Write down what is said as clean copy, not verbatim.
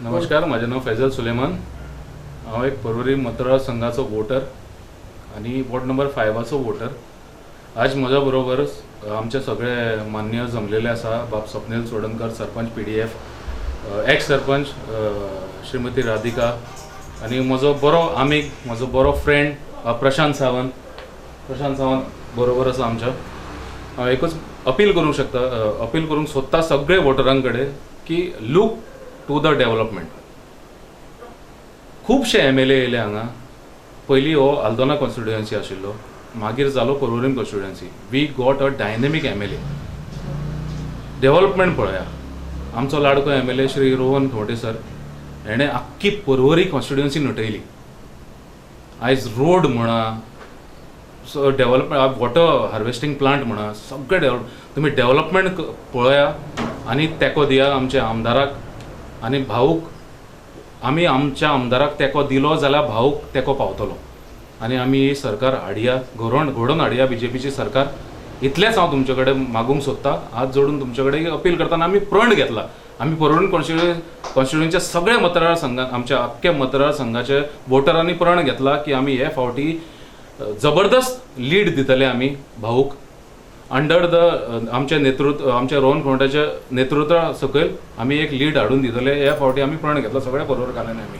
नमस्कार, म्हजें नांव फैजल सुलेमान. हांव एक पर्वरी मतदारसंघाचो वोटर आनी वॉर्ड नंबर 5चो वोटर. आज म्हज्या बरोबर आमचे सगळे मान्य जमलेले आसा. बाब स्वप्नील चोडणकर, सरपंच पीडीएफ, एक्स सरपंच श्रीमती राधिका आनी म्हजो बरो आमीग, म्हजो बरो फ्रेंड प्रशांत सावंत. प्रशांत सावंत बरोबर आसा आमच्या. हांव एकूच अपील करूंक शकता, अपील करूंक सोदता सगळे वोटरां कडेन की लूक टू the development. खुबशे एमएलए येयले हांगा. पयलीं हो आल्दोना कॉन्स्टिट्युएन्सी आशिल्लो, मागीर जालो Porvorim constituency. We got a dynamic MLA. Development पळया. आमचो लाडको एमएलए श्री रोहन खंवटे सर, हेणें आख्खी पर्वरी कॉन्स्टिट्युएन्सी नटयली. आयज रोड म्हणा, so development, water harvesting plant म्हणा, सगळें डेव्हलप. तुमी डेव्हलपमेंट पळया आनी तेंको दिया आमच्या आमदाराक आनी भाऊक. आमी आमच्या आमदाराक तेंको दिलो जाल्यार भाऊक तेंको पावतलो आनी आमी ही सरकार हाडया, घडोवन घडोवन हाडया बीजेपीची सरकार. इतलेंच हांव तुमचे कडेन मागूंक सोदता. हात जोडून तुमचे कडेन अपील करता आनी आमी प्रण घेतला. आमी पर्वरी कॉन्स्टिट्युएन्सीच्या सगळ्या मतदारसंघात, आमच्या अख्ख्या मतदारसंघाचे वोटरांनी प्रण घेतला की आमी हे फावटी जबरदस्त लीड दितले आमी भाऊक. अंडर the आमच्या नेतृत्व, आमच्या रोहन खंवट्याच्या नेतृत्वा सकयल आमी एक लीड हाडून दितले. ह्या फावटी आमी प्रण घेतला सगळ्या पर्वरकारांनी आमी.